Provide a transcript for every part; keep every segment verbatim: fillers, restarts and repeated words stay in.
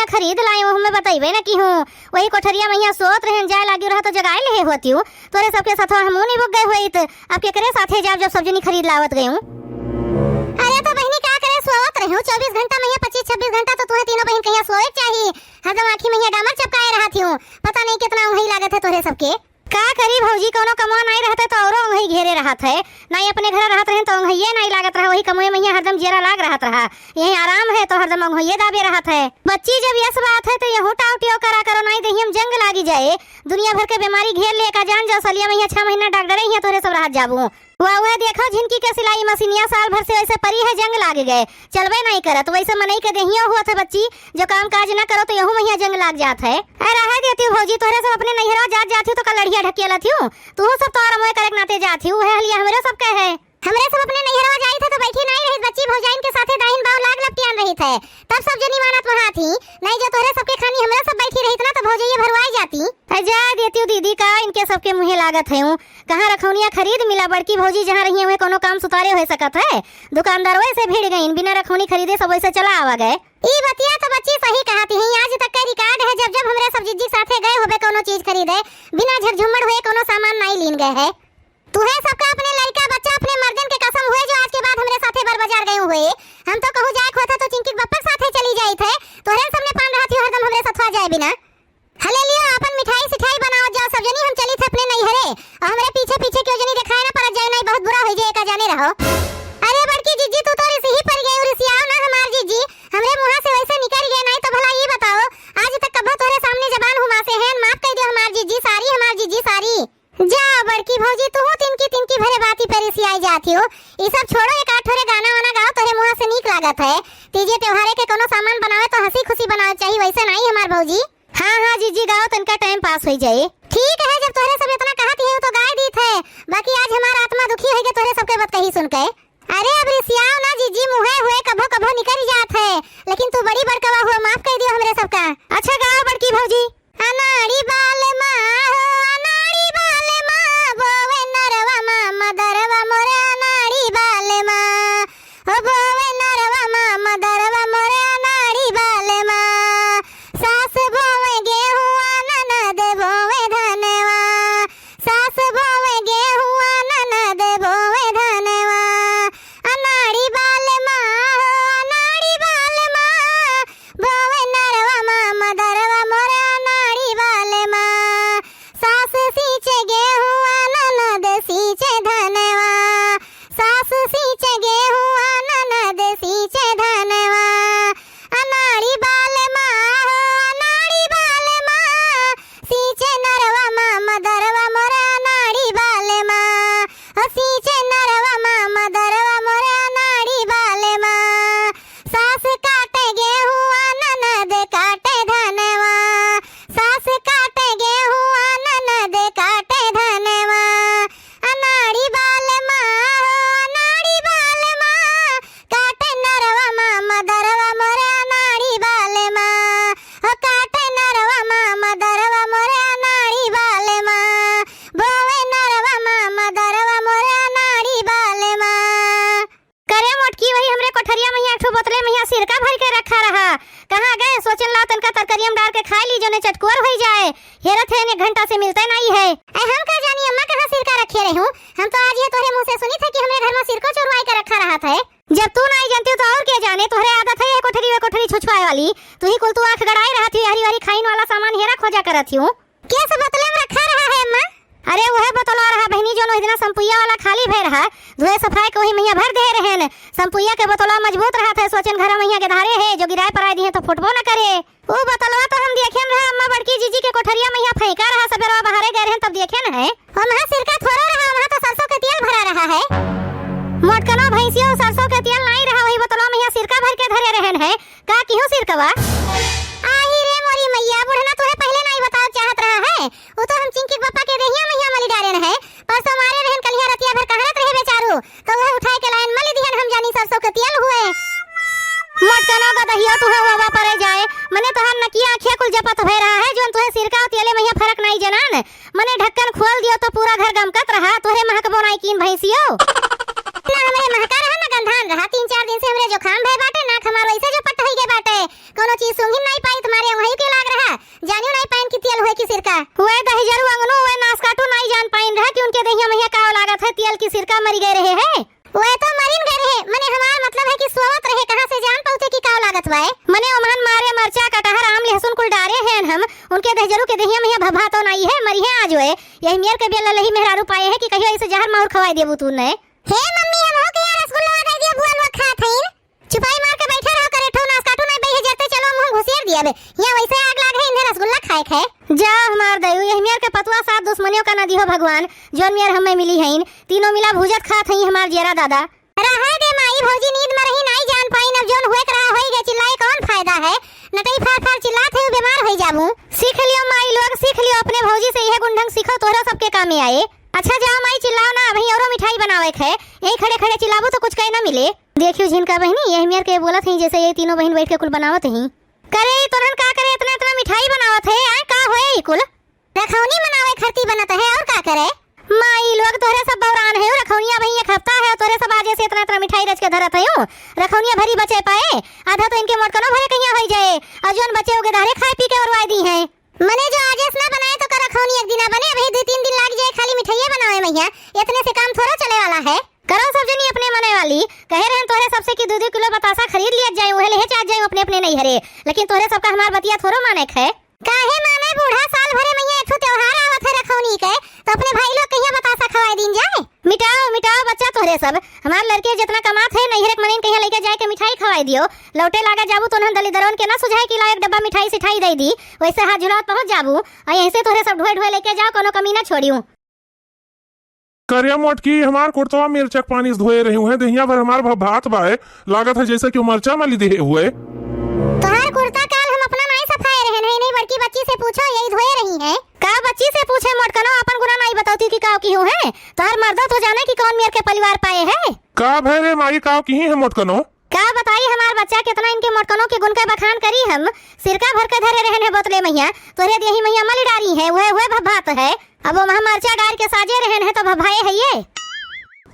खरीद लाए हूँ, हमें बतइबे न किहूँ। वही कोठरिया महिया सोत रहेन, जाए लागी रहा तो जगाए लेहे होतिउ। तोरे सबके सथवा हमहूँ निबुक गए होइत। अब केकरे साथे जाब जब सब जनी खरीद लावत गयूँ। अरे तो बहिनी का करे सोवत रहू, चउबीस घंटा महिया पच्चीस छब्बीस घंटा तो तुहे तीनों बहिन कहिया सोवे के चाही। हरदम आँखी महिया डामर चपकाए रहत हिउ। पता नहीं केतना उंघई लागत है तोहरे सबके। का करी भौजी, कउनो कमवा नाई रहत है तो औरो उंघई घेरे रहत है। नाई अपने घर रहत रहेन तो उंघइये नाई लागत रहा, वही कमवे महिया हरदम जियरा लाग रहत रहा। यहीं आराम है तो हरदम उंघइये दाबे रहत है। बच्ची जब यस बात है तो यहू टाव टियो करा करो, नाई देहियम जंग लागी जाए। दुनिया भर के बेमारी घेर ले का जान जाओ सलिया महिया छह महिना डॉक्टरे हिया तोहरे सब रहत जाबू। वाह, वह देखो झिनकी के सिलाई मशीनिया साल भर से वैसे परी है, जंग लाग गए, चलबे नाई करत। वैसे मनई के देहियो हुआ थे बच्ची, जो काम काज ना करो तो यहू महिया जंग लाग जात है। अरे रहे देती भौजी, तोहरे सब अपने नैहरवा जात जात हो तो का लड़िया ढकेलत हो? तू सब तो आराम करे के नाते जात हो, है हलिया हमरे सब के है। हमरे सब अपने नैहरवा जाई थे तो बैठी नाई रहित बच्ची, भौजाइन के साथे दाहिन बाव लाग लपटियान रही थे, तब सब जनी मानत वहाँ थी। नाई जो तोहरे सबके खानी हमरा सब बैठी रहित ना तो भौजइये भरवाई जाती। अरे जा देती दीदी, का इनके सबके मुँहे लागत है। कहाँ रखौनिया खरीद मिला, बड़की भौजी जहाँ रही हैं, वह कोनो काम सुतारे हो सकत है। दुकानदार वैसे भिड़ गईन, बिना रखौनी खरीदे सब वैसे चला आवा गए। ई बतिया तो बच्ची सही कहत ही, आज तक के रिकॉर्ड है, जब जब हमरे सब जिज्जी साथे गए होबे कोनो चीज खरीदे, बिना झकझुमड़ हुए कोनो सामान नाई लीन गए है। तुहे सबका अपने लड़का बच्चा अपने मर्दन के कसम हुए जो आज के बाद हमरे साथे बर बाजार गए हुए। हम तो कहूँ जाए होता तो चिंकी के बप्पा के साथे चली जाई थे, तोहरे सामने पान रहत हो हरदम हमरे सथवा जाए बिना। हले लियो, आपन मिठाई सिठाई बनावत जाओ सब जनी, हम चली थे अपने नैहरे। और हमरे पीछे पीछे क्यों जनी देखाए ना परत जाए, नाई बहुत बुरा हो जाए, का जाने रहो। अरे बड़की जिज्जी, तू तो रिसी ही पड़ गई, रिसियाओ ना हमार जिज्जी, हमरे मुँहा से वैसे निकल गए, नाई तो भला ये बताओ, आज तक कब्बो तोहरे सामने जबान हुमा से हैं, माफ कर दियो हमार जिज्जी, सारी हमार जिज्जी, सारी। जा बड़की भौजी, तू तिनकी तिनकी भरे बाती पे रिसियाई जाती हो। ई सब छोड़ो, एक आठ ठोरे गाना वाना गाओ, तोहरे मुँहा से नीक लागत है। तीजे त्योहारे के कोनो सामान बनावे तो हंसी खुशी बनावे चाहिए, वैसे नाई हमार भौजी। हाँ, हाँ, जिज्जी गाओ, तनका टाइम पास होइ जाए। ठीक है, जब तोहरे सब इतना कहत ही हो तो गाय दीत है, बाकी आज हमार आत्मा दुखी होइ गए तोहरे सबके बतकही सुन के। अरे अब रिसियाओ ना जिज्जी, मुँहे हुए कभो कभो निकल जात है, लेकिन तू बड़ी बड़कवा हुआ, माफ कर दियो हमरे सबका। अच्छा गाओ बड़की भौजी। अनाड़ी बाल मा हो, अनाड़ी बाल मा, बोवे नरवा मा, मदरवा मोरे अनाड़ी बाल मा। ओ बोवे नरवा मा, मदरवा मोरे अनाड़ी बाले मा। सास बोवे गेहुआ, ननद बोवे धनवा। सास बोवे गेहुआ, ननद बोवे धनवा। अनाड़ी बाले मा हो, अनाड़ी बाले मा। बोवे नरवा मा, मदरवा मोरे अनाड़ी बाले मा। सास सींचे गेहुआ, ननद सींचे धनवा। सास सींचे गेहुआ, ननद सींचे धनवा। अनाड़ी बाल मा हो, अनाड़ी बाल मा। सींचे नरवा मा, मदरवा मोरे अनाड़ी बाल मा। हो सींचे नरवा मा, मदरवा मोरे अनाड़ी बाल मा। सास काटे गेहुआ, ननद काटे धनवा। सास काटे गेहुआ, ननद काटे धनवा। अनाड़ी बाल मा हो, अनाड़ी बाल मा। काटे नरवा मा, मदरवा मोरे अनाड़ी बाल मा। हो काटे नरवा मा, मदरवा मोरे अनाड़ी बाल मा। बोवे नरवा मा, मदरवा मोरे अनाड़ी बाल मा। करे मोटकी, वही हमरे कोठरिया महिया एक ठो बोतले महिया सिरका भर के रखा रहा। कहाँ गए? सोचन लाओ, तनका तरकरिया में डार के खाए ली, जोने चटकुअर होई जाए। हेरत है, एक घंटा से मिलते नाई है। ए, हम का जानी अम्मा, कहाँ सिरका रखे रहूं? हम तो आज ये तोहरे मुंह से सुनी थे कि हमरे घर में सिरको चोरवाई के रखा रहा था। जब तू नाई जानती हो तो और के जाने? तोहरे आदत है ये कोठरी वे कोठरी छुछुआए वाली। तू ही कुल तू आंख गड़ाए रहत ही, हरी हरी खाइन वाला सामान हेरा खोजा करत ही। केस बोतले में रखा रहा है अम्मा? अरे उहे बोतलवा रहा बहिनी, जोन ओहि दिना शैम्पुइया वाला खाली भय रहा, धोए सफाई के वही महिया भर दे रहे हैं। शैम्पुइया के बोतलवा मजबूत रहा था, सोचन घर महिया के धारे है, जो गिराए पराए दिए तो फुटबो न करे। उ बोतलवा तो हम देखे न रहे अम्मा, बड़की जीजी के कोठरिया महिया फेंका रहा, सबेरवा बाहरे गए रहे तब देखे न है। वहाँ सिरका थोड़ो रहा, वहाँ तो सरसों के तेल भरा रहा है। मोटकनो भैंसियो सरसों के तेल नाई रहा, वही बोतलवा महिया सिरका भर के धरे रहन है। का किहू सिरकवा? आही रे मोरी मैया, बुढ़ना तोहे पहले नाई बतावे चाहत रहा है। उ तो हम चिंकी के पप्पा के देहिया महिया मली डारेन है। परसों मारे रहन, कलिया रतिया भर कहरत रहे बेचारू, तो वह उठाए के लायन मली दिहन, हम जानी सरसों के तेल हुए। मोटकनो गदहिया तुहे हुआ परे जाए, मने तोहर नकिया आँखिया कुल जपत भय रहा है, जोन तुहे सिरका और तेले महिया फरक नाई जनान। मने ढक्कन खोल दियो तो पूरा घर गमकत रहा, तोहरे महकबो नाई कीन भैंसियो। ना हमरे महका रहा, ना गंधान रहा। तीन चार दिन से हमरे जुकाम भय बाटे, नाक हमार वैसे जो पट होई गए बाटे। कौनो चीज सूंघिन नाई पाई तुम्हारे वहीं के लाग रहा, जानियो नाई पाइन कि तेल हुए कि सिरका। हुए दहिजरू अंगनू हुए नास काटू नाई जान पाइन रहा कि उनके देहिया महिया का लागत है, तेल की सिरका मरी गए रहे है। वह तो मरिन गए रहे, मने हमार मतलब है कि सोवत रहे, कहाँ से जान पउते कि काव लागत बाए। मने ओमहन मारे मरचा, कटहर, आम, लहसुन कुल डारे हैं हम, उनके दहिजरू के देहिया महिया भभा तो नाई है, मरी है आज वह। यही मेर के बेला लही मेहरारू पाए है कि कहियो ऐसे जहर माहुर खवाई देबू तू ने। हे मम्मी, हम हो गया रसगुल्ला दे दिया, बुआ लोग खात हईन। चुपाई मार के बैठे रहो, करे ठो नास काटू नाई बइहे जरते, चलो हम घुसेर दिया बे। यहाँ वैसे आग लाग है, इन्हें रसगुल्ला खाए खाए। जा हमार दयू, यही मेर के पतुआ साथ दुश्मनियों का न दिहो भगवान, जौन मेर हमें मिली हईन। तीनों मिला भूजत खात हई हमार जियरा दादा। रहे दे माई, भौजी नींद में रही, नाई जान पाइन, अब जौन हुए के रहा होई गए, चिल्लाए कौन फायदा है? नटई फार फार चिल्लात है, बीमार होई जाबू। सीख लियो माई लोग, सीख लियो, अपने भौजी से यह गुण ढंग सीखो, तोहरा सबके कामे आए। अच्छा जाओ माई, चिल्लाओ ना, अभी औरो मिठाई बनावे के है, यही खड़े खड़े चिल्लाबू तो कुछ कहे ना मिले। देखियो झिनका बहिनी, यही मेर के बोलत हई, जैसे ये तीनों बहिन बैठ के कुल बनावत ही। करे ई तोहन का करे, इतना इतना मिठाई बनावत है, आए का होए ई कुल? रखौनी मनावे खरती बनत है, और का करे? माई लोग तोहरे सब बौरान है, रखौनिया अबहीं एक हफ्ता है, तोहरे सब आजे से इतना इतना मिठाई रच के धरत है। रखौनिया भरी बचे पाए, आधा तो इनके मोटकनो भरे कहिया होई जाए, और जौन बचे ओके दहरे खाए पी के ओरवाए दी हैं। मने जो आजे से ना बनाए तो का रखौनी एक दिन बने, अबहीं दू तीन दिन लाग जाए खाली मिठाइये बनावे महिया, इतने से काम थोड़ा चले वाला है। करो सब जनी अपने मने वाली, कहे रहन तोहरे सबसे कि दू दू किलो बतासा खरीद लिया जाए, उहे लेहे चाहत जाए अपने अपने नैहरे, लेकिन तोहरे सबका हमार बतिया थोड़ो माने के है। काहे माने बूढ़ा, साल भरे महिया एक ठो त्योहार आवत है रखौनी के, तो अपने भाई लोग कहिया बतासा खवाए दिन जाए? मिटाओ, मिटाओ बच्चा तोहरे सब। हमार लड़के जितना कमात है, नैहरे के मनीन कहिया लेके जाए के मिठाई खवाए दियो। लौटे लागा जाबू तो उन्हन दलिदरवन के ना सुझाए कि लाओ एक डब्बा मिठाई सिठाई दे दी। वैसे हाथ झुलावत पहुँच जाबू, और यहीं से तोहरे सब ढोए ढोए लेके जाओ, कोनो कमी ना छोड़ियो। करिया मोटकी, हमार कुर्तवा मिर्चा के पानी से धोए रही हुए, देहिया भर हमार भभात बाए, लागत है जैसे कि मरचा मली देहे हुए। तोहार कुर्ता काल हम अपना नाई सफाए रहन है, नहीं बड़की बच्ची से पूछो, यही धोए रही है। का बच्ची से पूछे मोटकनो, अपन गुना नाई बतौती कि काव किहू है? तोहार मर्दो तो जाने कि कौन मेर के परिवार पाए है। का भय रे माई, काव किही है मोटकनो? का बताई हमार बच्चा, कितना इनके मोटकनो के गुन के बखान करी हम। सिरका भर के धरे रहन है बोतले महिया, तोहरे देही महिया मली डारी है, उहे उहे भभात है। अब ओमहा मरचा डार के साजे रहन है तो भभाए है ये।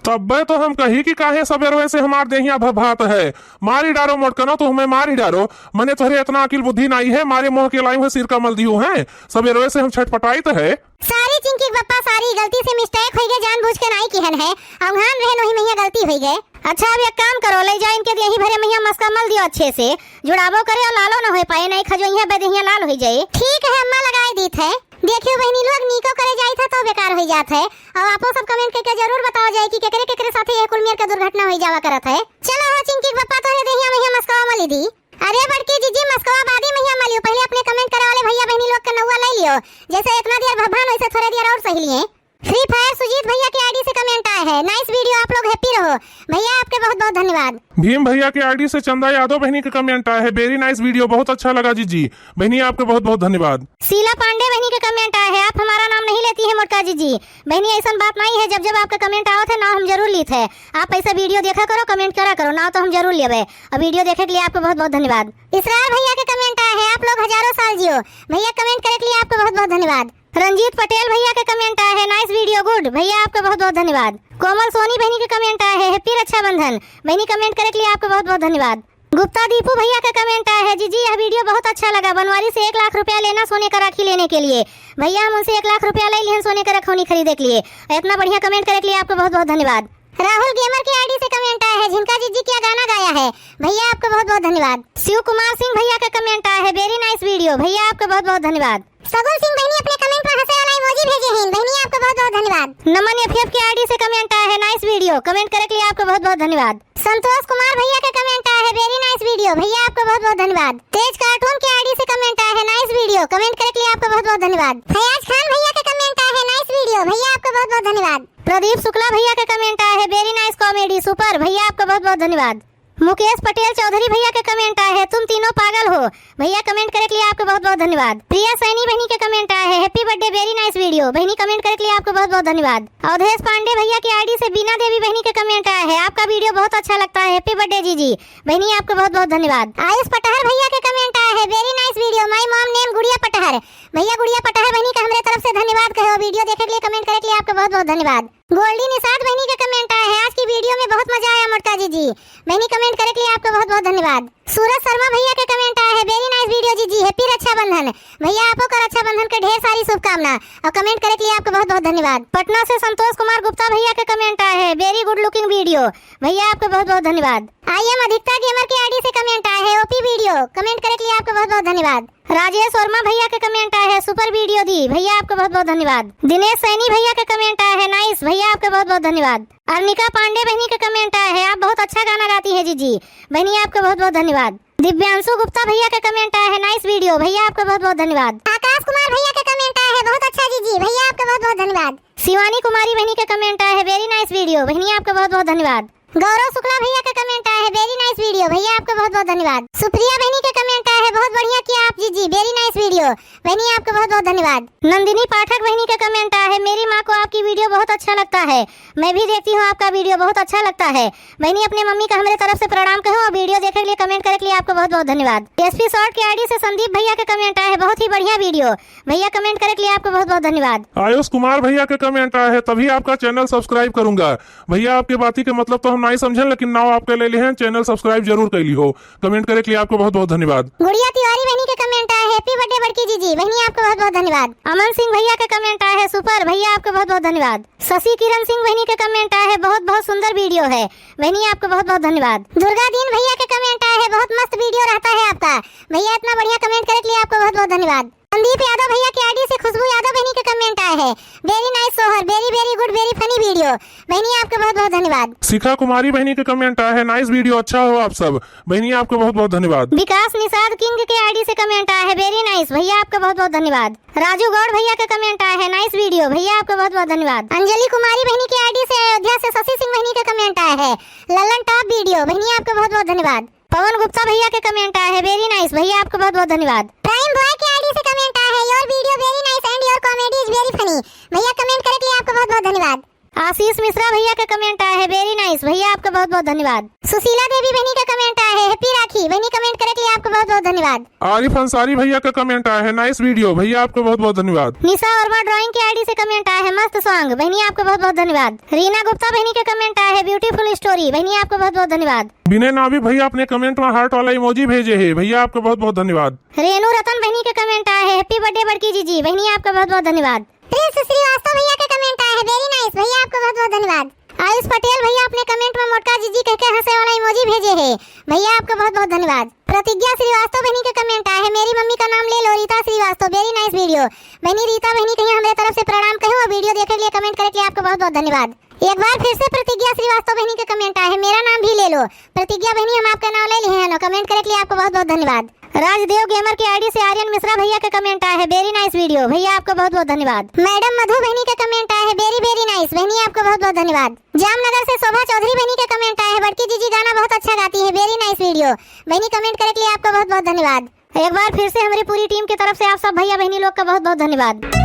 तब्बे तो हम कही कि काहे सबेरवे से हमार देहिया भभात है। मारी डारो मोटकनो, तो हमें मारी डारो। मने तोहरे इतना अकिल बुद्धि नाई है, मारे मोह के लाई हुए सिरका मल दियो है। सबेरवे से हम छटपटाइत है। Sorry चिंकी के पप्पा, sorry, गलती से mistake होई गए, जानबूझ के नाई किहन है। अवहान रहन वही महिया गलती होई गए। अच्छा, अब एक काम करो, ले जा इनके देही भरे महिया मस्का मल दियो अच्छे से, जुड़ाबो करे और लालो न होए पाए, नहीं खजोइया बे देहिया लाल होई जाए। ठीक है अम्मा, लगाए दीत है। देखियो बहिनी लोग, नीको करे जाइत है तो बेकार होई जात है। और आपो सब comment करके जरूर बताओ जाए कि केकरे केकरे साथे यह कुल मेर के दुर्घटना होई जावा करत है। चलो हो चिंकी के पप्पा, तोहरे देहिया महिया मस्का मली दी। अरे बड़की जीजी, मस्कवा बादी महिया मलियो, पहले अपने comment करे वाले भैया बहिनी लोग के नौवा ले लियो। जैसे इतना देर भभान वैसे थोड़े देर और सही लिए। Free Fire सुजीत भैया के ID से comment आए है, nice video, आप लोग happy रहो। भैया आपके बहुत बहुत धन्यवाद। भीम भैया के ID से चंदा यादव बहिनी के comment आए है, very nice video, बहुत अच्छा लगा जीजी। बहिनी आपके बहुत बहुत धन्यवाद। शीला पांडे बहिनी के comment आए है, आप हमारा नाम नहीं लेती है मोटका जीजी। बहिनी ऐसन बात नहीं है, जब जब आपका comment आवत है नाम हम जरूर लीत है। आप ऐसा video देखा करो, comment करा करो, नाम तो हम जरूर लेबे। और video देखे के लिए आपको बहुत बहुत धन्यवाद। इसरार भैया के comment आए है, आप लोग हजारों साल जियो। भैया comment करे के लिए आपको बहुत बहुत धन्यवाद। रंजीत पटेल भैया के comment आए है, nice video, good। भैया आपका बहुत बहुत धन्यवाद। कोमल सोनी बहिनी के comment आए है, happy रक्षाबंधन। बहिनी comment करे के लिए आपका बहुत बहुत धन्यवाद। गुप्ता दीपू भैया का comment आए है, जीजी यह video बहुत अच्छा लगा, बनवारी से एक लाख रुपया लेना सोने का राखी लेने के लिए। भैया हम उनसे एक लाख रुपया ले लिहन सोने का रखौनी खरीदे के लिए। इतना बढ़िया comment करे के लिए आपका बहुत बहुत धन्यवाद। राहुल gamer के ID से comment आया है, झिनका जीजी क्या गाना गाया है। भैया आपको बहुत बहुत धन्यवाद। शिव कुमार सिंह भैया का comment आया है, very nice video। भैया आपको बहुत बहुत धन्यवाद। सगुन सिंह बहिनी अपने comment में हंसे वाला emoji भेजे हैं। बहिनी आपको बहुत बहुत धन्यवाद। नमन FF के ID से comment आया है, nice video। Comment करे के लिए आपको बहुत बहुत धन्यवाद। संतोष कुमार भैया का comment आया है, very nice video। भैया आपको बहुत बहुत धन्यवाद। तेज cartoon के ID से comment आया है, nice video। Comment करे के लिए आपको बहुत बहुत धन्यवाद। फयाज खान भैया का comment आया है, nice video। भैया आपको बहुत बहुत धन्यवाद। प्रदीप शुक्ला भैया का comment आया है, very nice comedy, super। भैया आपको बहुत बहुत धन्यवाद। मुकेश पटेल चौधरी भैया के comment आए है, तुम तीनों पागल हो। भैया comment करे के लिए आपको बहुत बहुत धन्यवाद। प्रिया सैनी बहनी के comment आए है, happy birthday, very nice video। बहनी comment करे के लिए आपको बहुत बहुत धन्यवाद। अवधेश पांडे भैया के ID से बीना देवी बहनी के comment आए है, आपका video बहुत अच्छा लगता है, happy birthday जीजी। बहनी आपको बहुत बहुत धन्यवाद। आयुष पटहर भैया के comment आए है, very nice video, my mom name गुड़िया पटहर। भैया गुड़िया पटहर बहनी का हमरे तरफ से धन्यवाद कहो, video देखे के लिए comment करे के लिए आपको बहुत बहुत धन्यवाद। गोल्डी निषाद बहनी के comment आया है, आज की video में बहुत मजा आया मोटका जीजी। बहनी comment करे के लिए आपको बहुत बहुत धन्यवाद। सूरज शर्मा भैया के comment आया है, Very nice video जीजी, happy रक्षाबंधन। भैया आपो का रक्षाबंधन के ढेर सारी शुभकामना और comment करे के लिए आपको बहुत बहुत धन्यवाद। पटना से संतोष कुमार गुप्ता भैया के comment आए हैं, very good looking video। भैया आपको बहुत बहुत धन्यवाद। I am अधिकता gamer के ID से comment आए हैं, ओपी video, comment करे के लिए आपको बहुत बहुत धन्यवाद। राजेश वर्मा भैया के comment आए हैं, super video दी। भैया आपको बहुत बहुत धन्यवाद। दिनेश सैनी भैया के comment आए हैं, nice। भैया आपको बहुत बहुत धन्यवाद। अर्निका पांडे बहनी के comment आए हैं, आप बहुत अच्छा गाना गाती हैं जीजी। बहनी आपको बहुत बहुत धन्यवाद। दिव्यांशु गुप्ता भैया के comment आए हैं, nice video। भैया आपको बहुत बहुत धन्यवाद। आकाश कुमार भैया के comment आए हैं, बहुत अच्छा जीजी। भैया आपको बहुत बहुत धन्यवाद। शिवानी कुमारी बहनी के comment आए हैं, very nice video। बहनी आपको बहुत बहुत धन्यवाद। गौरव शुक्ला भैया के comment आए हैं, very nice video। भैया आपको बहुत बहुत धन्यवाद। सुप्रिया बहनी के comment आए हैं, बहुत बढ़िया किया आप जीजी, very nice video। बहनी आपको बहुत बहुत धन्यवाद। नंदिनी पाठक बहनी के comment आए हैं, मेरी माँ को आपकी video बहुत अच्छा लगता है, मैं भी देखती हूँ आपका video, बहुत अच्छा लगता है। बहनी अपने मम्मी का हमरे तरफ से प्रणाम कहो और video देखे के लिए comment करे के लिए आपको बहुत बहुत धन्यवाद। एसपी शॉर्ट के ID से संदीप भैया के comment आए हैं, बहुत ही बढ़िया video। भैया comment करे के लिए आपको बहुत बहुत धन्यवाद। आयुष कुमार भैया के comment आए हैं, तभी आपका channel subscribe करूंगा। भैया आपके बाती के मतलब तो हम नाहीं समझेन, लेकिन नाव आपके ले लिहेन, channel subscribe जरूर कर लिहो। Comment करे के लिए आपको बहुत बहुत धन्यवाद। गुड़िया तिवारी बहनी के comment आए हैं, happy birthday बड़की जीजी। बहनी आपको बहुत बहुत धन्यवाद। अमन सिंह भैया के comment आए हैं, super। भैया आपको बहुत बहुत धन्यवाद। शशि किरण सिंह बहनी के comment आए हैं, बहुत बहुत सुंदर video है। बहनी आपको बहुत बहुत धन्यवाद। दुर्गा दीन भैया के comment आए हैं, बहुत मस्त video रहता है आपका। भैया इतना बढ़िया comment करे के लिए आपको बहुत बहुत धन्यवाद। संदीप यादव भैया के ID से खुशबू यादव बहनी के comment आए हैं, very nice सोहर, very very good, very funny video। बहनी आपको बहुत बहुत धन्यवाद। शिखा कुमारी बहनी के comment आए हैं, nice video, अच्छा हो आप सब। बहनी आपको बहुत बहुत धन्यवाद। विकास निषाद किंग के ID से comment आए हैं, very nice। भैया आपको बहुत बहुत धन्यवाद। राजू गौड़ भैया के comment आए हैं, nice video। भैया आपको बहुत बहुत धन्यवाद। अंजलि कुमारी बहनी के ID से अयोध्या से शशि सिंह बहनी के comment आए हैं, लल्लन top video। बहनी आपको बहुत बहुत धन्यवाद। पवन गुप्ता भैया के comment आए हैं, very nice। भैया आपको बहुत बहुत धन्यवाद। Prime Boy के ID से comment आए हैं, your video very nice and your comedy is very funny। भैया comment करे के लिए आपको बहुत बहुत धन्यवाद। आशीष मिश्रा भैया के comment आए हैं, very nice। भैया आपको बहुत बहुत धन्यवाद। सुशीला देवी बहनी का comment आए हैं, happy राखी। बहनी comment करे के लिए आपको बहुत बहुत धन्यवाद। आरिफ अंसारी भैया का comment आए हैं, nice video। भैया आपको बहुत बहुत धन्यवाद। निशा वर्मा drawing के ID से comment आए हैं, मस्त song। बहनी आपको बहुत बहुत धन्यवाद। रीना गुप्ता बहनी के comment आए हैं, beautiful story। बहनी आपको बहुत बहुत धन्यवाद। विनय नाभिक भैया अपने comment में heart वाला emoji भेजे हैं, भैया आपको बहुत बहुत धन्यवाद। रेणु रतन बहनी के comment आए हैं, happy birthday बड़की जीजी। बहनी आपको बहुत बहुत धन्यवाद। प्रिंस श्रीवास्तव भैया के comment आए हैं, very nice। भैया आपको बहुत बहुत धन्यवाद। आयुष पटेल भैया अपने comment में मोटका जीजी कह के हंसे वाला emoji भेजे हैं। भैया आपको बहुत बहुत धन्यवाद। प्रतिज्ञा श्रीवास्तव बहनी के comment आए हैं, मेरी मम्मी का नाम ले लो, रीता श्रीवास्तव, very nice video। बहनी रीता बहनी कहीं हमरे तरफ से प्रणाम कहो और video देखे के लिए comment करे के लिए आपको बहुत बहुत धन्यवाद। एक बार फिर से प्रतिज्ञा श्रीवास्तव बहनी के comment आए हैं, मेरा नाम भी ले लो। प्रतिज्ञा बहनी हम आपका नाम ले लिए हैं, comment करे के लिए आपको बहुत बहुत धन्यवाद। राजदेव gamer के ID से आर्यन मिश्रा भैया के comment आए हैं, very nice video। भैया आपको बहुत बहुत धन्यवाद। मैडम मधु बहनी के comment आए हैं, very very nice। बहनी आपको बहुत बहुत धन्यवाद। जामनगर से शोभा चौधरी बहनी के comment आए हैं, बड़की जीजी गाना बहुत अच्छा गाती है, very nice video। बहनी comment करे के लिए आपको बहुत बहुत धन्यवाद। एक बार फिर से हमारी पूरी team की तरफ से आप सब भैया बहनी लोग का बहुत बहुत धन्यवाद।